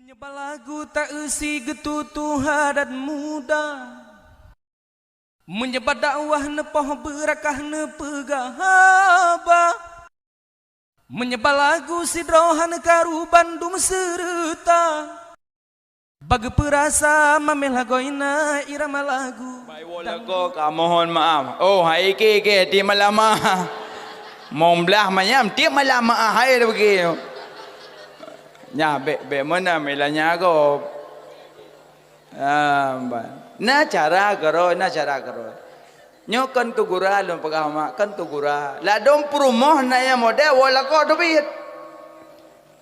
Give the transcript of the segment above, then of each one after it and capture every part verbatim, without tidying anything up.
Meunyoe bak lagu ta-eu si geututoe adat muda. Meunyoe bak dakwah neupoh beurakah neupeugah haba. Meunyoe bak lagu sidroe hana karu bandum seureuta. Bak geupeurasa mameh lagoina irama lagu. Bai woe lakoe ka mohon maaf. Oh, hai ike-ike tiep malam ah. Mong blah manyam tiep malam ah hai beugih. Nyan bèk, bèk meunan meulanjut gob. Ah, ban. Na cara keurôi, na cara keurôi. Nyoe kon keu gura lôn peugah mak, kon keu gura. Ladôm peurumoh na nyang model woe lakoe teubiet.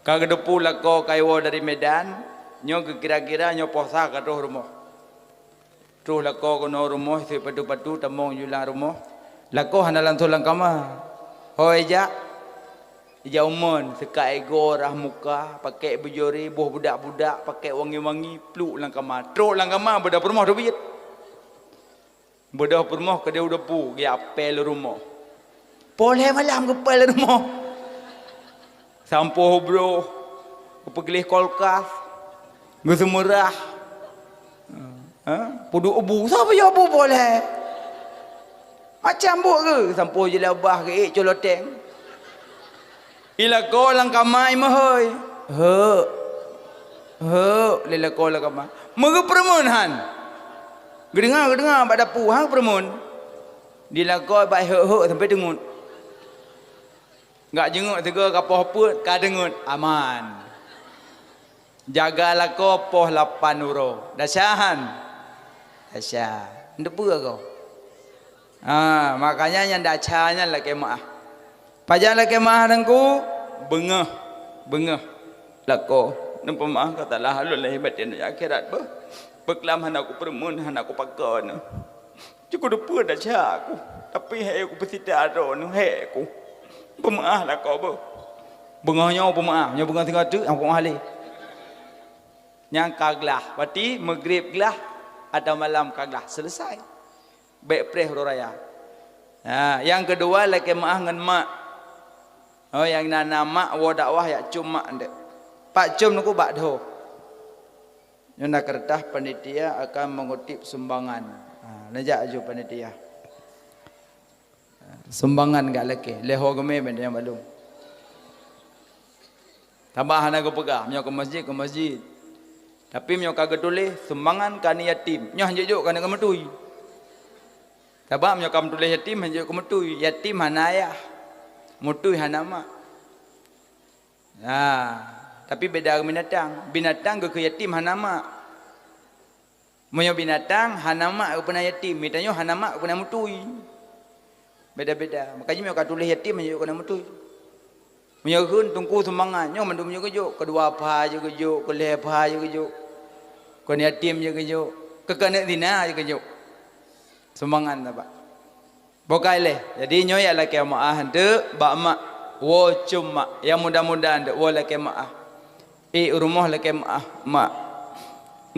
Ka geuteupeue lakoe ka iwoe dari Medan, nyoe geukira-kira nyoe poh sa ka troh rumoh. Troh lakoe keunoe rumoh, sép patu-patu tamong ju lam rumoh. Lakoe hana langsông lam kama. Hôi jak, ija umon, seukat igoe rhah muka, pakèk beujori, boh budak-budak, pakèk wangi-wangi, pluek lam kama. Trok lam kama, beudôh peurumoh teubiet. Beudôh peurumoh keudéh u depu, geujak pèl rumoh. Poh lhèe malam geupèl rumoh. Sampoe broh, geupeugleh kulkas, geuseumeurah. Ha? Peuduek bu, soe peuyoe bu poh lhèe? Macam buet geuh, sampoe jilabah geuék cot loteng. Ilakoe lam kama meuhôi. Heu. Heu, lé lakoe lam kama. Meugeupeureumeun han. Geudeungoe, geudeungoe bak dapu, han geupeureumeun. Dilakoe bak heu-heu sampoe teungeut. Gak jeungeuk sigoe ka poh peuet, ka teungeut, aman. Jaga lakoe poh lapan uroe. Dasya han? Dasya. Neuteupeue goe? Ha, makanya nyang dasya nyan lakèe meu'ah. Pajan lakèe meu'ah Teungku? Beungèh. Beungèh. Lakoe. Neupeumaah keu salah lôn lahé batén donya akhirat beuh. Peuklam hana kupeureumeun, hana kupakoe neuh. Cukôp teupeue dasya ku, tapi hék ku peusita droeneuh, hék ku. Peumeu'ah lakoe beuh. Beungoh nyoe peumeu'ah, nyoe beungoh singoh teuk, hana peumeu'ah lé. Nyang ka glah, berarti meugrib glah, atau malam ka glah, selesai. Bèk preh uroe raya. Ha, nyang keudua lakèe meu'ah ngon mak. Oh, nyang na, na mak woe dakwah jak com mak ndék. Pat com Teungku bak dhoe. Nyoe na keureutah panitia akan meungutip sumbangan. Ha, neujak aju panitia. Sumbangan gak lakèe, lé ho geumè bèk nyang balum. Sabab hana geupeugah, meunyoe keu masjid, keu masjid. Tapi meunyoe ka geutuléh, sumbangan keu aneuk yatim, nyoe hanjeuet jok keu aneuk keumeutui. Sabab meunyoe ka meutuléh yatim, hanjeuet keu meutui. Yatim hana ayah, meutui hana mak. Nah, tapi beda ngon binatang. Binatang geukheun yatim hana mak. Meunyoe binatang hana mak geupeuna yatim, mita nyoe hana mak geupeuna meutui. Beda-beda. Makanya meunyoe ka tuléh yatim, meunyoe geupeuna meutui. Meunyoe kheun Teungku sumbangan, nyoe mandum jeuet geujok, keudua pha jeuet geujok, keulhèe pha jeuet geujok, kon yatim jeuet geujok, keu keuneuk zina jeuet geujok. Sumbangan saban. Boh ka ilèe. Jadi nyoe jak lakèe meu'ah eunteuk bak mak. Woe com mak. Nyang muda-muda eunteuk woe lakèe meu'ah. Ék u rumoh lakèe meu'ah, mak.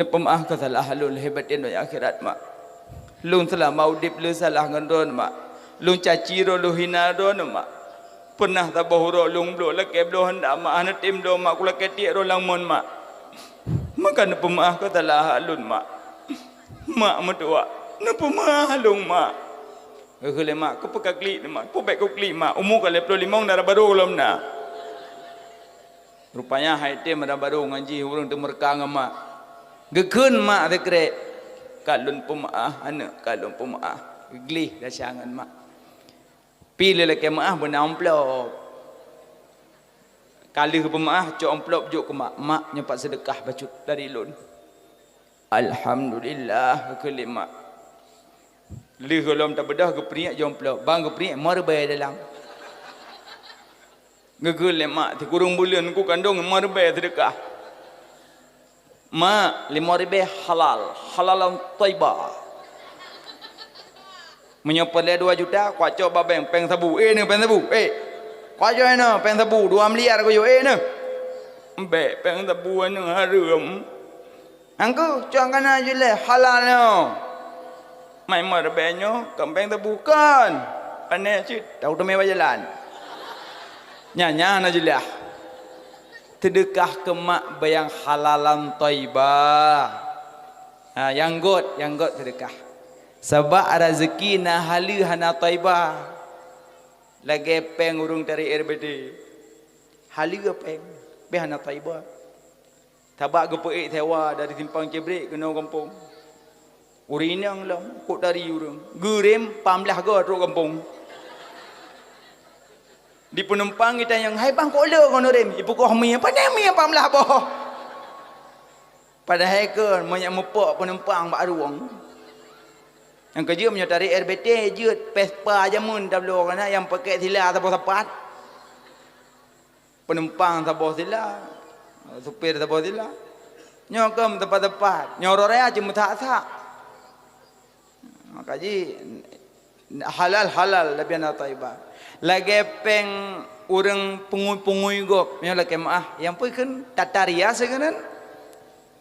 Neupeumeu'ah keu salah lôn lahé batén donya akhirat, mak. Lôn seulama udép lôn salah ngon droeneuh, mak. Lôn caci droeneuh, lôn hina droeneuh, mak. Peunah saboh uroe lôn bloe lakèe bloe handak, mak, hana tem bloe, mak, kulakèe tiek droe lam mon, mak. Maka neupeumeu'ah keu salah lôn, mak. Mak meutuah, neupeumeu'ah lôn, mak. Geukheun lé mak, keupeue ka klik, mak? Peue bèk kuklik, mak? Umu ka lhèe ploh limong, dara barô gohlom na. Rupanya hai tem dara barô ngon jih ureueng teumeureuka ngon mak. Geukheun mak sikrek, "Ka lôn peumeu'ah, aneuk, ka lôn peumeu'ah." Geugleh dasya ngon mak. Pi lé lakèe meu'ah beuna amplop. Ka lheueh peumeu'ah, cok amplop jok keu mak. "Mak, nyoe pat seudeukah bacut dari lôn." "Alhamdulillah," geukheun lé mak. Lheueh gohlom tabeudôh geupriek jok amplop, ban geupriek limong ribèe dalam. Geukheun lé mak, "Sikureueng buleuen ku kandong limong ribèe seudeukah." "Mak, limong ribèe halal, halalan thaibah. Meunyoe peureulèe dua juta, kucok bak bank, péng sabu. Eh, nyoe péng sabu, eh. Kucok nyoe péng sabu, dua miliar kuyue, eh, nyoe." "Bèk, péng sabu nyoe hareuem." "Angku, cok kana jileh halal nyoe." "Mai limong ribèe nyoe, kon péng sabu kon." "Pane cit, tahu teumé bak jalan." Nyan, nyan na jileh. Seudeukah keu mak bak nyang halalan thaibah. Ha, nyang gét, nyang gét seudeukah. Sabab raseuki na haleue hana thaibah. Lagée péng ureuëng tarek R B T. Haleue péng, bék hana thaibah. Sabab geupeuék sewa dari Simpang Cebrek keunoe gampông. Ureuëng inong lom, kok tari ureuëng. Geurem pamblah goe trok gampông. Di peunumpang geutanyong, "Hai bang, kok le ngon ureuëng?" Ipeukoh mie, "Pane mie pamblah boh?" Padahai keu meunyoe meupok peunumpang bak rueng. Nyang keujeuet meunyoe tarek R B T jeuet Vespa jameun tabloe, kana nyang pakèk sila saboh sapat. Peunumpang saboh sila, supir saboh sila. Nyoe keuh meuteumpat-teumpat. Nyoe uroe raya cit meusak-sak. Maka jih halal-halal leubeh na thaibah. Lagée péng ureuëng pungui-pungui gob. Nyoe lakée meuáh. Nyang peue kheun tataria sigoe nyan.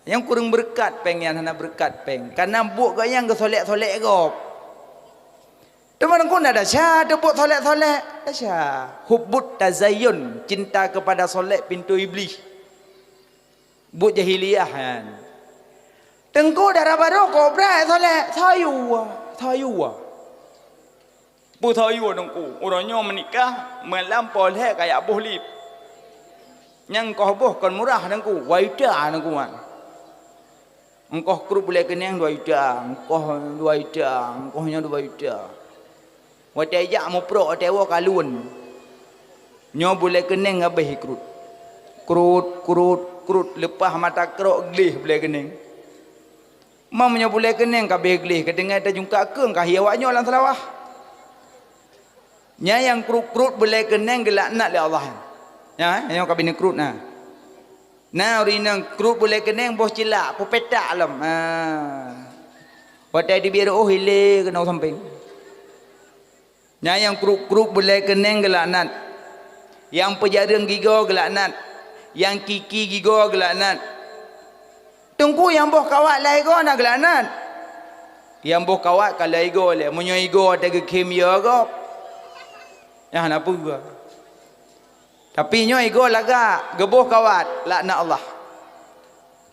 Nyang kureueng beureukat péng nyan hana beureukat péng. Kana buet gobnyan geusolek-solek gob. Teuma ngon na desya teubuet solek-solek, desya. Hubbut tazayyun, cinta kepada solek pintu iblih. Buet jahiliyah nyan. Teungku dara barô kobra solek, sayua, sayua. Peue sayua teungku? Uroe nyoe meunikah, malam poh lhée kajak boh lip. Nyang koh boh kon murah teungku, waita teungku nyan. Engkoh krut bulée keuneng dua juta, engkoh dua juta, engkoh nyoe dua juta. Watée jak muprok watée woe kalon. Nyoe bulée keuneng habéh krut. Krut, krut, krut, leupah mata krok gleh bulée keuneng. Mam nyoe bulée keuneng ka habéh gleh, ka deungai tajungka keueng ka hi awak nyoe lam seulawah. Nyan nyang krut-krut bulée keuneng geulaknat lé Allah. Nyan, nyoe ka binéh krut na. Na ureuëng inong krut bulée keuneng boh cilak, peupetak lom. Ha. Watée teubiet reuôh ilée keunoe sampéng. Nyan nyang krut-krut bulée keuneng geulaknat. Nyang peujareueng gigoe geulaknat. Nyang kiki gigoe geulaknat. Teungku nyang boh kawat lam igoe na geulaknat. Nyang boh kawat ka lam igoe lé, meunyoe igoe teugeukhem yö gob. Nyan hana peue. Tapi nyoe igoe lagak, geuboh kawat, laknat Allah.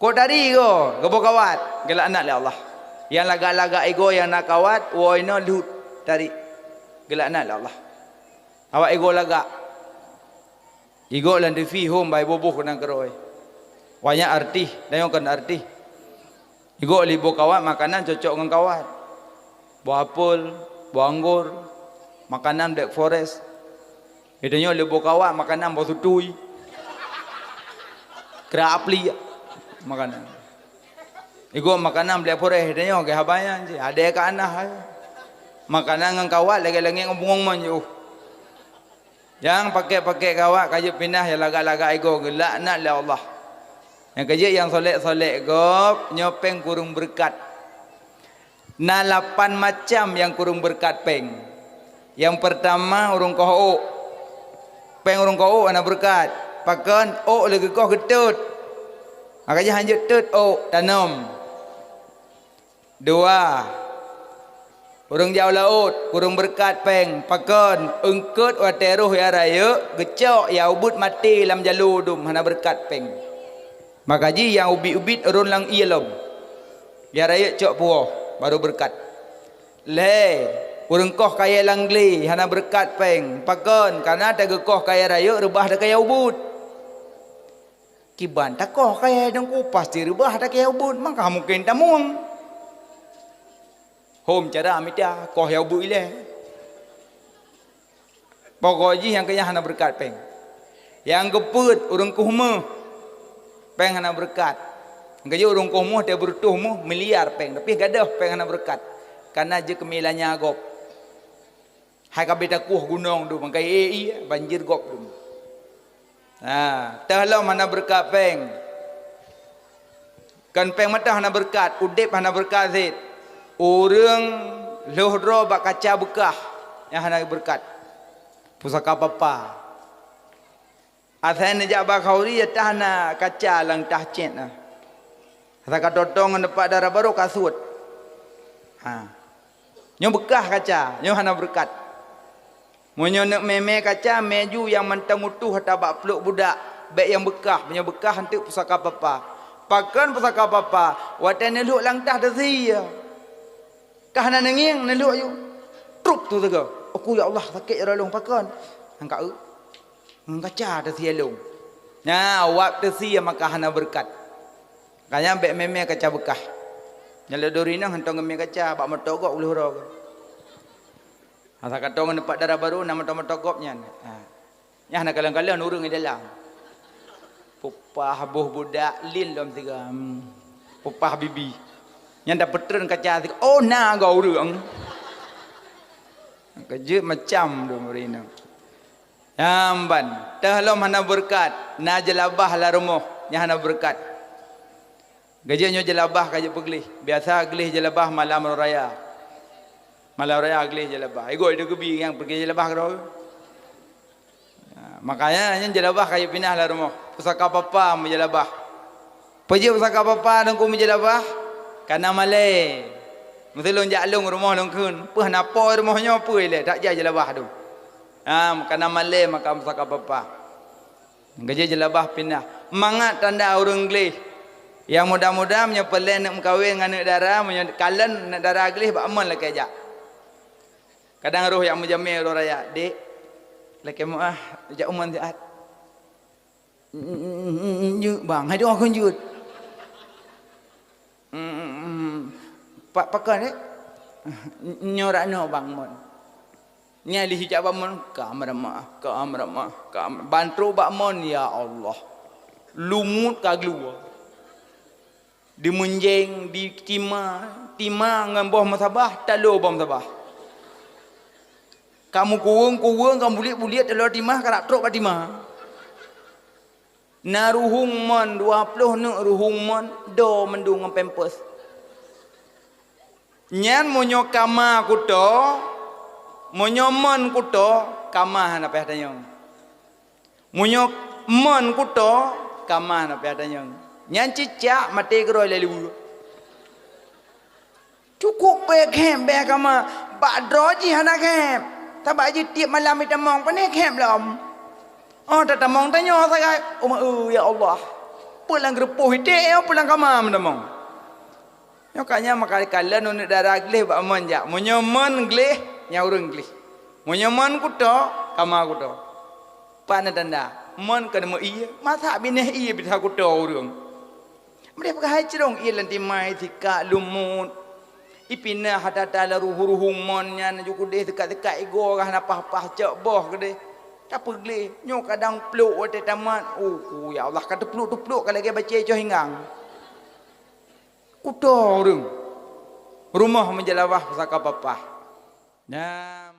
Kok tari igoe, geuboh kawat, geulaknat lé Allah. Nyang lagak-lagak igoe nyang na kawat, woe inoe lheueh tari, geulaknat lé Allah. Awak igoe lagak. Igoe lam TV hom bai boboh keunan keurôi. Wanyak artis, dan nyang kon artis. Igoe lé boh kawat makanan cocok ngon kawat. Boh apel, boh anggor, makanan black forest. Geutanyoe lé boh kawat makanan boh sutui. Kra apli makanan. Igoe makanan black forest geutanyoe ke haba nyan cit. Ada ka anah. Makanan ngon kawat lagée langét ngon bungong man jih. Nyang pakèk-pakèk kawat ka jeuet pinah nyang lagak-lagak igoe geulaknat lé Allah. Nyang keujeuet nyang solek-solek gob nyoe péng kureueng beureukat. Na lapan macam nyang kureueng beureukat péng. Nyang peurtama ureuëng koh ôk. Péng ureuëng koh ôk hana beureukat. Pakon ôk lé geukoh geutot. Maka jih hanjeuet tot ôk tanom. Dua, ureuëng jak u laôt, kureueng beureukat péng, pakon eungkot watée roh ya rayeuk geucok ya ubit maté lam jalo dum hana beureukat péng. Maka jih nyang ubit-ubit rhon lam ié lom. Ya rayeuk cok puwoh, barô beureukat. Lhée, ureuëng koh kayée lam glé hana beureukat péng, pakon kana tageukoh kayée rayeuk reubah dakayée ubit. Kiban takoh kayée deungku pasti reubah takayée ubit, maka mungken tamueng. Hom cara mita koh ya ubit ilée. Pokok jih nyang keunyan hana beureukat péng. Nyang geupeuet ureuëng koh méuh péng hana beureukat. Nyang keujeuet ureuëng koh méuh teuh beureutoh méuh miliar péng, tapi gadôh péng hana beureukat. Kana jeuet keumilanya gob. Hai ka beta kueh gunong dum, ka ie-ie banjir gob dum. Ha, teuh lom hana beureukat péng. Kon péng mantong hana beureukat, udeb hana beureukat cit. Ureuëng lhôh droe bak kaca beukah nyang hana beureukat. Pusaka papa. Asai neujak bak khauri, ya tah na kaca lam tah cét na. Asai ka totong ngon teumpat dara barô ka suet. Ha. Nyoe beukah kaca, nyoe hana beureukat. Meunyoe neuk mé-mé kaca, mé ju nyang mantong utoh ata bak pluek budak. Bék nyang beukah, meunyoe beukah eunteuk pusaka papa. Pakon pusaka papa? Watée neulhok lam tah teusie. Ka hana neungieng, neulhok aju. Trup tu teuga. Aku, ya Allah, sakét jaroe lôn, pakon? Angkat eu. Ngon kaca teusie lôn. Nah, wab teusie maka hana beureukat. Makanya bék mé-mé kaca beukah. Nyan lé duri nang hantom ngon mé kaca bak moto gob ulôh uroe. Asa ka tong ngon teumpat dara barô na moto-moto gob nyan. Ha. Nyan hana kalon-kalon ureuëng di dalam. Pupah boh budak lin lom siga. Hmm. Pupah bibi. Nyan tapeutreun kaca siga. Oh, na ga ureuëng. Keujeuet macam dong ureuëng inong. Nyang ban, teuh lom hana beureukat, na jeulabah lam rumoh nyang hana beureukat. Gajah nyoe jeulabah ka jeuet peugleh. Biasa gleh jeulabah malam raya. Malam raya gleh jeulabah. Igoe itu geubi nyang peugleh jeulabah keudroe. Ha, makanya nyan jeulabah ka jeuet pinah lam rumoh. Pusaka papa meujeulabah. Peue jeuet pusaka papa teungku meujeulabah? Kana malée. Meusé lôn jak lôn rumoh lôn kheun, peue hana po rumoh nyoe peue ilée, tak jai jeulabah tu. Ha, kana malée maka pusaka papa. Gajah jeulabah pinah. Mangat tanda ureuëng gleh. Nyang muda-muda meunyoe peureulée neuk meukawen ngon aneuk dara, meunyoe kalon aneuk dara gleh bak mon lakée jak. Kadang roh nyang meujamé roh raya, "Dek, lakée meuáh jak umon siat." "Jeuet bang, hai doa kheun jeuet." "Pak pakon, Dek?" "Nyoe ranoe bang mon." Nyan lheueh jak bak mon, ka meuramah, ka meuramah, ka meuramah. Ban trok bak mon, ya Allah. Lumut ka geuwa. Di meunjeng, di tima, tima ngon boh meusabah, talo boh meusabah. Ka meukuweueng-kuweueng, ka mubuliet-buliet, talo tima, ka trok bak tima. Na ruhueng mon, dua ploh neuk ruhueng mon, do mandum ngon pampers. Nyan meunyoe kama kuto, meunyoe mon kuto, kama hana payah tanyong. Meunyoe mon kuto, kama hana payah tanyong. Nyan cicak maté keudroe lé leubeh. Cukôp bék khém bék kama, bak droe jih hana khém. Sabab jih tiep malam jitamong, pane khém lom. Oh, tatamong tanyoe sagai, "Oh, ma, eh, ya Allah. Peue lam geureupôh iték nyoe, peue lam kama meutamong." Nyoe ka nyan maka kalon aneuk dara gleh bak mon jak. Meunyoe mon gleh, nyan ureuëng gleh. Meunyoe mon kuto, kama kuto. Pane tanda, mon keuneuk meuié, masa binéh ié bisa kuto ureuëng. Meudeh peugah hai crông ié lam tima, isikak lumut. Ipinah ata-ata lam ruhueng-ruhueng mon nyan, ju keudeh teuka-teuka igoe ka hana paih-paih cok boh keudeh. Tapeugleh, nyoe kadang plok watée tamat. Oh, ku, ya Allah, ka teuplok-teuplok ka lagée bacée coh hinggang. Kuto ureuëng. Rumoh meujeulabah pusaka papah. Nah,